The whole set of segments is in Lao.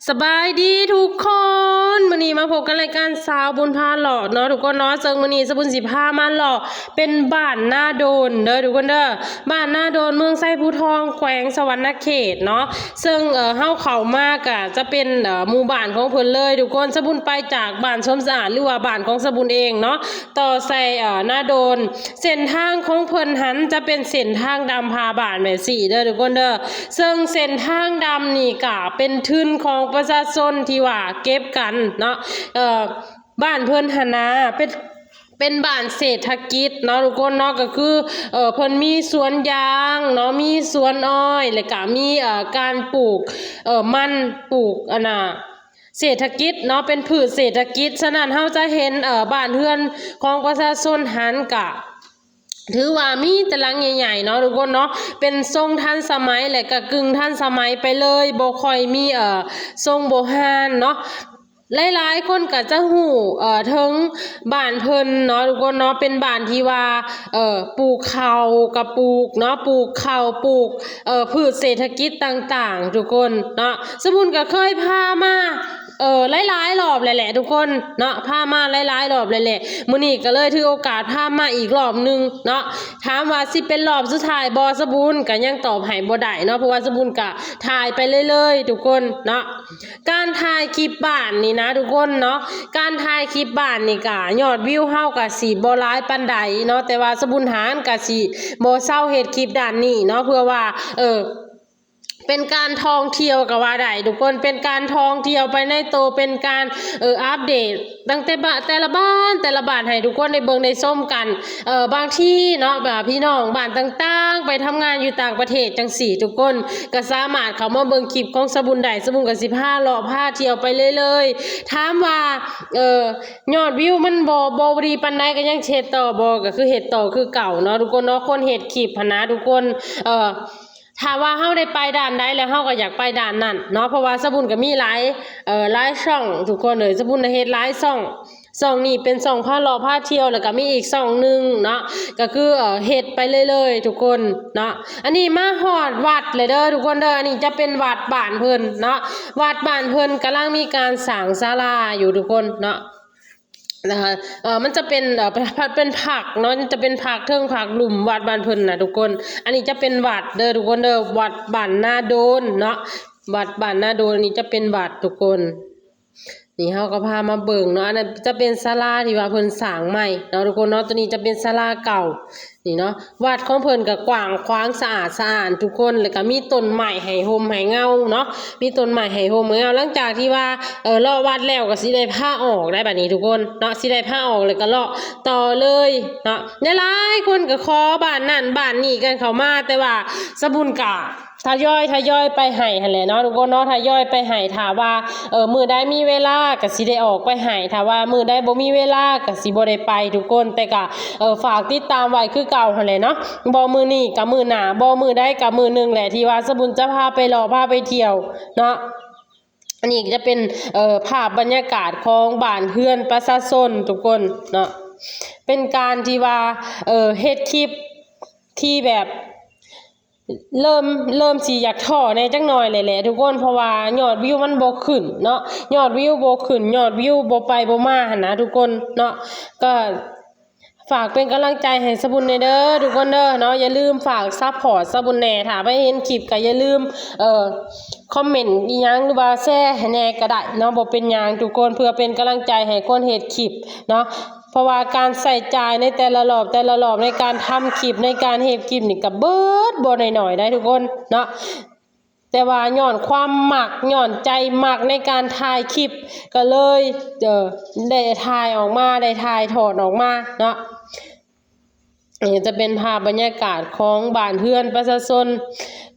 ສະບາຍດີທຸກຄົນ ມື້ນີ້ມາພົບກັບລາຍການສາວບຸນພາເລາະເນາະທຸກຄົນເນາະ. ເຊິ່ງມື້ນີ້ສາວບຸນຊິພາມາເລາະເປັນບ້ານນາໂດນເດີທຸກຄົນເດີ. ບ້ານນາໂດນ ເມືອງໄຊພູທອງ ແຂວງສະຫວັນນະເຂດເນາະ. ເຊິ່ງ ເອີ ເຮົາເຂົ້າມາກະຈະເປັນ ເອີ ໝູ່ບ້ານຂອງເພິ່ນເລີຍທຸກຄົນ. ສາວບຸນໄປຈາກບ້ານສົມສະອາດ ຫຼືວ່າບ້ານຂອງສາວບຸນເອງເນາະ ຕໍ່ໃສ່ ເອີ ນາໂດນ. ເສັ້ນທາງຂອງເພິ່ນຫັ້ນຈະເປັນເສັ້ນທາງດຳຜ່າບ້ານແບບຊີ້ເດີທຸກຄົນເດີ. ເຊິ່ງເສັ້ນທາງດຳນີ້ກະເປັນທຶນຂອງປະຊາຊົນທີ່ວ່າເກັບກັນເນາະ. ເອີ ບ້ານເພິ່ນຫັ້ນນະ ເປັນ ເປັນບ້ານເສດຖະກິດເນາະທຸກຄົນເນາະ. ກະຄື ເອີ ເພິ່ນມີສວນຢາງເນາະ ມີສວນອ້ອຍ ແລະກະມີ ເອີ ການປູກ ເອີ ມັນ ປູກ ອັນນ່າ ເສດຖະກິດເນາະ ເປັນພືດເສດຖະກິດ. ສະນັ້ນເຮົາຈະເຫັນ ເອີ ບ້ານເຮືອນຂອງປະຊາຊົນຫັ້ນກະ ຖືວ່າມີແຕ່ຫຼັງໃຫຍ່ໆເນາະທຸກຄົນເນາະ. ເປັນຊົງທັນສະໄໝ ແລະກະກຶ່ງທັນສະໄໝໄປເລີຍ ບໍ່ຄ່ອຍມີ ເອີ ຊົງໂບຮານເນາະ. ຫຼາຍໆຄົນກະຈະຮູ້ ເອີ ເຖິງບ້ານເພິ່ນເນາະທຸກຄົນເນາະ. ເປັນບ້ານທີ່ວ່າ ເອີ ປູກເຂົ້າກະປູກເນາະ ປູກເຂົ້າ ປູກ ເອີ ພືດເສດຖະກິດຕ່າງໆທຸກຄົນເນາະ. ສາວບຸນກະເຄີຍພາມາ ເອີ ຫຼາຍໆລອບແລ້ວແຫຼະທຸກຄົນເນາະ ພາມາຫຼາຍໆລອບແລ້ວແຫຼະ. ມື້ນີ້ກະເລີຍຖືໂອກາດພາມາອີກລອບໜຶ່ງເນາະ. ຖາມວ່າຊິເປັນລອບສຸດທ້າຍບໍ່ ສາວບຸນກະຍັງຕອບໃຫ້ບໍ່ໄດ້ເນາະ ເພາະວ່າສາວບຸນກະຖ່າຍໄປເລື້ອຍໆທຸກຄົນເນາະ. ການຖ່າຍຄລິບບ້ານນີ້ນະທຸກຄົນເນາະ ການຖ່າຍຄລິບບ້ານນີ້ກະຍອດວິວເຮົາກະຊິບໍ່ຫຼາຍປານໃດເນາະ ແຕ່ວ່າສາວບຸນຫັ້ນກະຊິບໍ່ເຊົາເຮັດຄລິບດ້ານນີ້ເນາະ ເພື່ອວ່າ ເອີ ເປັນການທ່ອງທ່ຽວກະວ່າໄດ້ທຸກຄົນ ເປັນການທ່ອງທ່ຽວໄປໃນໂຕ ເປັນການ ເອີ ອັບເດດຕັ້ງແຕ່ບ້ານ ແຕ່ລະບ້ານ ແຕ່ລະບ້ານໃຫ້ທຸກຄົນໄດ້ເບິ່ງໄດ້ຊົມກັນ. ເອີ ບາງທີເນາະ ແບບວ່າພີ່ນ້ອງບ້ານຕ່າງໆ ໄປທຳງານຢູ່ຕ່າງປະເທດຈັ່ງຊີ້ ທຸກຄົນກະສາມາດເຂົ້າມາເບິ່ງຄລິບຂອງສາວບຸນໄດ້. ສາວບຸນກະຊິພາເລາະພາທ່ຽວໄປເລື້ອຍໆ. ຖາມວ່າ ເອີ ຍອດວິວມັນບໍ່ ບໍ່ດີປານໃດ ກະຍັງເຮັດຕໍ່ບໍ່ ກະຄືເຮັດຕໍ່ຄືເກົ່າເນາະທຸກຄົນເນາະ. ຄົນເຮັດຄລິບຫັ້ນນະທຸກຄົນ ເອີ ຖ້າວ່າເຮົາໄດ້ໄປດ້ານໃດແລ້ວ ເຮົາກະຢາກໄປດ້ານນັ້ນເນາະ ເພາະວ່າສາວບຸນກະມີຫຼາຍ ເອີ ຫຼາຍຊ່ອງທຸກຄົນເອີຍ. ສາວບຸນນະເຮັດຫຼາຍຊ່ອງ ຊ່ອງນີ້ເປັນຊ່ອງພາເລາະພາທ່ຽວ ແລ້ວກະມີອີກຊ່ອງໜຶ່ງເນາະ ກະຄື ເອີ ເຮັດໄປເລື້ອຍໆທຸກຄົນເນາະ. ອັນນີ້ມາຮອດວັດແລ້ວເດີທຸກຄົນເດີ. ອັນນີ້ຈະເປັນວັດບ້ານເພິ່ນເນາະ ວັດບ້ານເພິ່ນກຳລັງມີການສ້າງສາລາຢູ່ທຸກຄົນເນາະ. ນະຄະ ເອີ ມັນຈະເປັນ ເອີ ເປັນ ເປັນຜັກເນາະ ຈະເປັນຜັກເທິງຜັກລຸ່ມວັດບ້ານເພິ່ນນະທຸກຄົນ. ອັນນີ້ຈະເປັນວັດເດີທຸກຄົນເດີ ວັດບ້ານນາໂດນເນາະ ວັດບ້ານນາໂດນ ອັນນີ້ຈະເປັນວັດທຸກຄົນ. ນີ້ເຮົາກະພາມາເບິ່ງເນາະ ອັນນັ້ນຈະເປັນສາລາທີ່ວ່າເພິ່ນສ້າງໃໝ່ເນາະທຸກຄົນເນາະ. ໂຕນີ້ຈະເປັນສາລາເກົ່າ ນີ້ເນາະ ວັດຂອງເພິ່ນກະກວ້າງຂວາງສະອາດສະອ້ານທຸກຄົນ ແລ້ວກະມີຕົ້ນໄມ້ໃຫ້ຮົ່ມໃຫ້ເງົາເນາະ ມີຕົ້ນໄມ້ໃຫ້ຮົ່ມໃຫ້ເງົາ. ຫຼັງຈາກທີ່ວ່າ ເອີ ເລາະວັດແລ້ວກະຊິໄດ້ພາອອກໄດ໋ບາດນີ້ທຸກຄົນເນາະ ຊິໄດ້ພາອອກແລ້ວກະເລາະຕໍ່ເລີຍເນາະ. ຫຼາຍໆຄົນກະຂໍບ້ານນັ້ນບ້ານນີ້ກັນເຂົ້າມາ ແຕ່ວ່າສາວບຸນກະ ທະຍອຍ ທະຍອຍໄປໃຫ້ຫັ້ນແຫຼະເນາະທຸກຄົນເນາະ ທະຍອຍໄປໃຫ້. ຖ້າວ່າ ເອີ ມື້ໃດມີເວລາກະຊິໄດ້ອອກໄປໃຫ້ ຖ້າວ່າມື້ໃດບໍ່ມີເວລາກະຊິບໍ່ໄດ້ໄປທຸກຄົນ. ແຕ່ກະ ເອີ ຝາກຕິດຕາມໄວ້ຄືເກົ່າຫັ້ນແຫຼະເນາະ ບໍ່ມື້ນີ້ກະມື້ໜ້າ ບໍ່ມື້ໃດກະມື້ໜຶ່ງແຫຼະ ທີ່ວ່າສາວບຸນຈະພາໄປເລາະພາໄປທ່ຽວເນາະ. ອັນນີ້ກະຈະເປັນ ເອີ ພາບບັນຍາກາດຂອງບ້ານເຮືອນປະຊາຊົນທຸກຄົນເນາະ. ເປັນການທີ່ວ່າ ເອີ ເຮັດຄລິບທີ່ແບບ ເລີ່ມ ເລີ່ມຊິຢາກທໍ້ແດ່ຈັກໜ້ອຍແຫຼະທຸກຄົນ ເພາະວ່າຍອດວິວມັນບໍ່ຂຶ້ນເນາະ ຍອດວິວບໍ່ຂຶ້ນ ຍອດວິວບໍ່ໄປບໍ່ມາຫັ້ນນະທຸກຄົນເນາະ. ກະຝາກເປັນກຳລັງໃຈໃຫ້ສາວບຸນແດ່ເດີທຸກຄົນເດີເນາະ. ຢ່າລືມຝາກຊັບພອດສາວບຸນແດ່ ຖ້າໃຜເຫັນຄລິບກະຢ່າລືມ ເອີ ຄອມເມັນອີ່ຫຍັງ ຫຼືວ່າແຊໃຫ້ແດ່ກະໄດ້ເນາະ ບໍ່ເປັນຫຍັງທຸກຄົນ ເພື່ອເປັນກຳລັງໃຈໃຫ້ຄົນເຮັດຄລິບເນາະ. ເພາະວ່າການໃຊ້ຈ່າຍໃນແຕ່ລະລອບ ແຕ່ລະລອບ ໃນການທຳຄລິບ ໃນການເຮັດຄລິບນີ້ກະເບີດບໍ່ໜ້ອຍໆໄດ໋ທຸກຄົນເນາະ. ແຕ່ວ່າຍ້ອນຄວາມມັກ ຍ້ອນໃຈມັກໃນການຖ່າຍຄລິບ ກະເລີຍ ເອີ ໄດ້ຖ່າຍອອກມາ ໄດ້ຖ່າຍທອດອອກມາເນາະ. ນີ້ຈະເປັນພາບບັນຍາກາດຂອງບ້ານເຮືອນປະຊາຊົນ.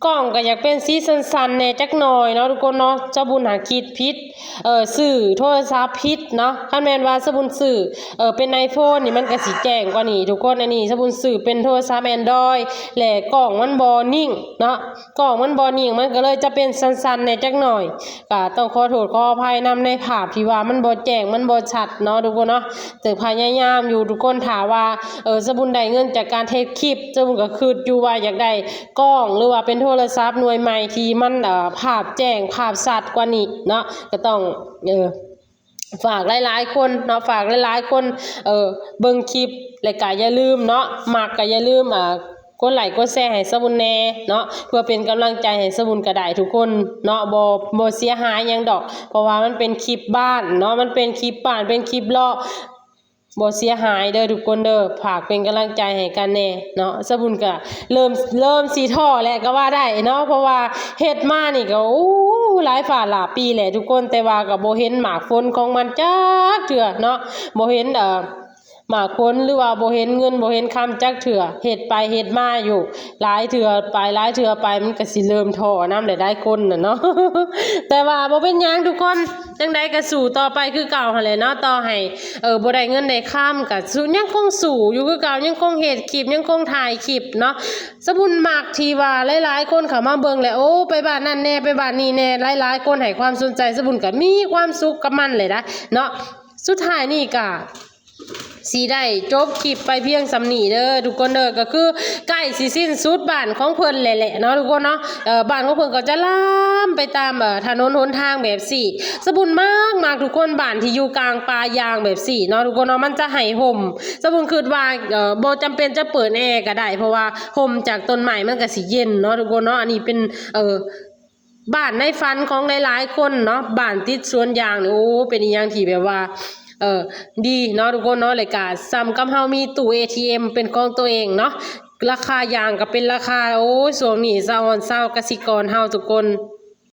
ກ້ອງກະຢາກເປັນສີສັ້ນໆແດ່ຈັກໜ້ອຍເນາະທຸກຄົນເນາະ. ສາວບຸນຫາຄິດຜິດ ເອີ ຊື້ໂທລະສັບຜິດເນາະ. ຄັນແມ່ນວ່າສາວບຸນຊື້ ເອີ ເປັນໄອໂຟນນີ້ ມັນກະຊິແຈ້ງກວ່ານີ້ທຸກຄົນ. ອັນນີ້ສາວບຸນຊື້ເປັນໂທລະສັບແອນດຣອຍ ແລະ ກ້ອງມັນບໍ່ນິ່ງເນາະ ກ້ອງມັນບໍ່ນິ່ງ ມັນກະເລີຍຈະເປັນສັ້ນໆແດ່ຈັກໜ້ອຍ. ກະຕ້ອງຂໍໂທດຂໍອະໄພນຳໃນພາບທີ່ວ່າມັນບໍ່ແຈ້ງ ມັນບໍ່ຊັດເນາະທຸກຄົນເນາະ. ເຊິ່ງພະຍາຍາມຢູ່ທຸກຄົນ ຖ້າວ່າ ເອີ ສາວບຸນໄດ້ເງິນຈາກການເຮັດຄລິບ ສາວບຸນກະຄຶດຢູ່ວ່າຢາກໄດ້ກ້ອງ ຫຼືວ່າເປັນໂທ ໂທລະສັບໜ່ວຍໃໝ່ທີ່ມັນ ເອີ ພາບແຈ້ງພາບຊັດກວ່ານີ້ເນາະ ກໍຕ້ອງ ເອີ ຝາກຫຼາຍໆຄົນເນາະ ຝາກຫຼາຍໆຄົນ ເອີ ເບິ່ງຄລິບ ແລະກະຢ່າລືມເນາະ ມັກກະຢ່າລືມ ເອີ ກົດໄລກົດແຊໃຫ້ສະບຸນແດ່ເນາະ ເພື່ອເປັນກຳລັງໃຈໃຫ້ສະບຸນກໍໄດ້ທຸກຄົນເນາະ ບໍ່ ບໍ່ເສຍຫາຍຫຍັງດອກ ເພາະວ່າມັນເປັນຄລິບບ້ານເນາະ ມັນເປັນຄລິບບ້ານ ເປັນຄລິບເລາະ ບໍ່ເສຍຫາຍເດີທຸກຄົນເດີ ຝາກເປັນກຳລັງໃຈໃຫ້ກັນແດ່ເນາະ ສະບຸນກະເລີ່ມ ເລີ່ມຊິທໍ້ແລ້ວກໍວ່າໄດ້ເນາະ ເພາະວ່າເຮັດມານີ້ກໍ ໂອ້ ຫຼາຍຟ້າຫຼາຍປີແຫຼະທຸກຄົນ ແຕ່ວ່າກໍບໍ່ເຫັນໝາກຜົນຂອງມັນຈັກເທື່ອເນາະ ບໍ່ເຫັນ ເອີ ໝາກຜົນ ຫຼືວ່າບໍ່ເຫັນເງິນບໍ່ເຫັນຄຳຈັກເທື່ອ ເຮັດໄປເຮັດມາຢູ່ ຫຼາຍເທື່ອໄປ ຫຼາຍເທື່ອໄປ ມັນກໍຊິເລີ່ມທໍ້ນຳຫຼາຍໆຄົນນະເນາະ ແຕ່ວ່າບໍ່ເປັນຫຍັງທຸກຄົນ ຈັ່ງໃດກໍສູ້ຕໍ່ໄປຄືເກົ່າຫັ້ນແຫຼະເນາະ ຕໍ່ໃຫ້ ເອີ ບໍ່ໄດ້ເງິນໄດ້ຄຳ ກໍສູ້ ຍັງຄົງສູ້ຢູ່ຄືເກົ່າ ຍັງຄົງເຮັດຄລິບ ຍັງຄົງຖ່າຍຄລິບເນາະ ສະບຸນມັກທີ່ວ່າຫຼາຍໆຄົນເຂົ້າມາເບິ່ງແລ້ວ ໂອ້ ໄປບ້ານນັ້ນແດ່ ໄປບ້ານນີ້ແດ່ ຫຼາຍໆຄົນໃຫ້ຄວາມສົນໃຈ ສະບຸນກໍມີຄວາມສຸກກັບມັນແຫຼະນະເນາະ ສຸດທ້າຍນີ້ກໍ ຊິໄດ້ຈົບຄລິບໄປພຽງສ່ຳນີ້ເດີທຸກຄົນເດີ ກໍຄືໃກ້ຊິສິ້ນສຸດບ້ານຂອງເພິ່ນແລ້ວແຫຼະເນາະທຸກຄົນເນາະ ເອີ ບ້ານຂອງເພິ່ນກໍຈະລາມໄປຕາມ ເອີ ຖະໜົນຫົນທາງແບບນີ້ ສະບຸນມັກ ມັກທຸກຄົນ ບ້ານທີ່ຢູ່ກາງປ່າຢາງແບບນີ້ເນາະທຸກຄົນເນາະ ມັນຈະໃຫ້ຮົ່ມ ສະບຸນຄິດວ່າ ເອີ ບໍ່ຈຳເປັນຈະເປີດແອກໍໄດ້ ເພາະວ່າຮົ່ມຈາກຕົ້ນໄມ້ມັນກໍຊິເຢັນເນາະທຸກຄົນເນາະ ອັນນີ້ເປັນ ເອີ ບ້ານໃນຝັນຂອງຫຼາຍໆຄົນເນາະ ບ້ານຕິດສວນຢາງນີ້ ໂອ້ ເປັນອີ່ຫຍັງທີ່ແບບວ່າ ເອີ ດີເນາະທຸກຄົນເນາະ ແລະກະສ່ຳກັບເຮົາມີຕູ້ເອທີເອັມເປັນຂອງຕົວເອງເນາະ ລາຄາຢາງກໍເປັນລາຄາ ໂອ້ຍ ຊ່ວງນີ້ສະອອນຊາວກະສິກອນເຮົາທຸກຄົນ